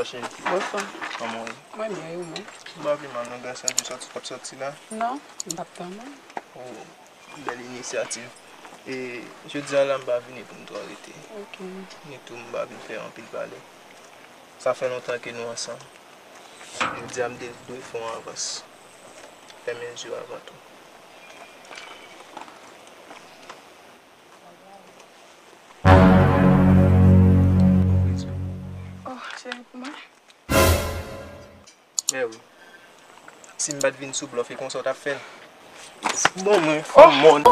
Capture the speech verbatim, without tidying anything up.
Bonswa, cheri. Bonswa. Kòman w ye? Mwen byen, e ou menm? M pa pi mal non, gras a Dye, sòti w t ap sòti la? Non, m t ap tann ou. Oh, bèl inisyativ. E jodi a la, m pa vini pou m twò rete. Ok. Ni tou, m pa vin fè anpil pale. Sa fè lontan ke nou ansanm. Jodi a, m te dwe fè yon avans. Fèmen je w avan tou. Oh, cheri, pou mwen? Mè wi. Si m pa t vin sou blòf, e konsa w t ap fè l? Bon, mwen, fò mòn.